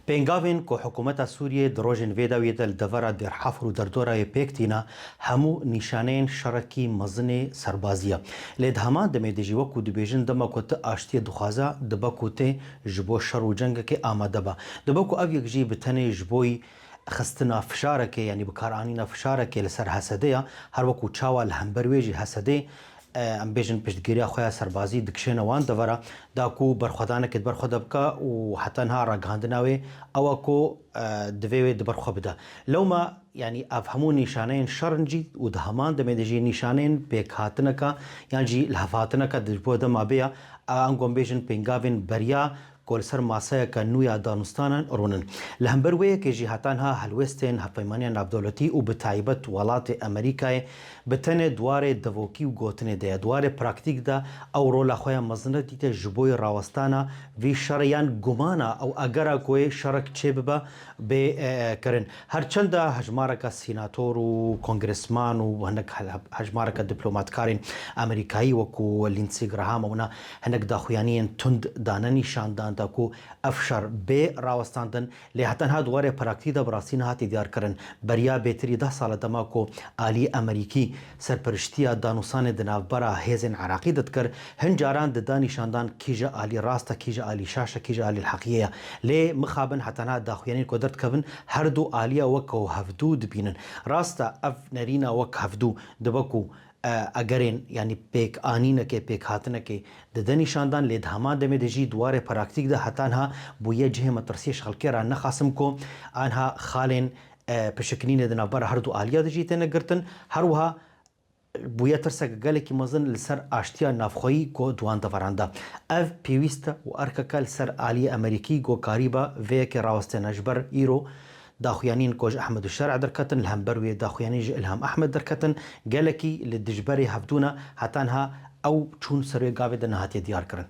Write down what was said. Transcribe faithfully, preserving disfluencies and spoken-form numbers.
Pêngavên ku hikûmeta Sûriyê di rojên vê dawiyê de li devera Dêrhefr û derdora wê pêk tîne, hemû nîşaneyên şerekî mezinê serbazî ye. Lê di heman demê de jî, wekû dibêjin, dema ku tu aştiyê dixwaze, dibe ku tê ji bo şer û cengekê amade be. Dibe ku ev yek jî bi tenê ji boyî xistina fişarekê, yanî bikaranîna fişarekê li ser Hesedê ye, her wekû çawa li hember wê jî Hesedê, e, em bêjin, piştgiriya xwe ya serbazî dikişêne wan devera, da ku berxwedanekê di ber xwe de bike û heta niha ragihandina wê ew e ku, e, divê wê di ber xwe bide. Lewma, yanî ev hemû nîşaneyên şer in jî û di heman demê de jî nîşaneyên pêkhatineka yan jî lihevhatineka di bo dema bê ye, e, ango em bêjin pêngavên beriya ku li ser maseyeke nû ya danûstanan rûnin. Li hember wê yekê jî heta niha helwestên hevpeymaniya navdewletî û bi taybet welatê Amerîkayê bi tenê di warê devokî û gotinê de ye. Di warê praktîk de ew rola xwe ya mezin nedîte ji bo yê rawestana vî şerê yan gumana ew agera ku yê şerek çêbibe bê, e, e, kirin. Her çenda hejmareka sînator û kongresman û hinek he-, hejmareka diplomatkarên Amerîkayî wekû Lindsey Graham û wina hinek daxuyaniyên tund dane nîşandan da ku ev şer bê rawestandin, lê heta niha di warê praktî de bi rastî nehatiye diyarkirin. Beriya bêtirî deh sal e dema ku alî Amerîkî serperiştiya danûsanê di navbera hêzên Iraqî de dikir, hin caran dida nîşandan kî ji alî rast e, kî ji alî şaş e, kî ji alî heqiyê ye. Lê mixabin heta niha daxuyaniyên ku derdikevin her du aliya wek ku hevdû dibînin. Rast e, ev nerîna wek hevdû dibe ku, e, egerên, yanî pêkanînekê, pêkhatinekê dide nîşandan, lê di heman demê de jî di warê praktîk de heta niha bûye cihê metirsiyê ji xelkê re, nexasim ku anha xalên, e, pişiknînê di navbera her du aliya de jî têne girtin. Her wiha bûye tirseke gelekî mezin li ser aştiya navxweyî ku di wan deveran de. Ev pêwîst e û erkeke li ser aliyê Amerîkî ku karîbe vê yekê rawestêne. Ji ber îro daxuyaniyên ku ji Ehmed Şer'a derketin, li hember wê daxuyanî ji Îlham Ehmed derketin, gelekî li dijberê hevdû ne, heta niha ew çûn ser wê gavê de nehatiye diyarkirin.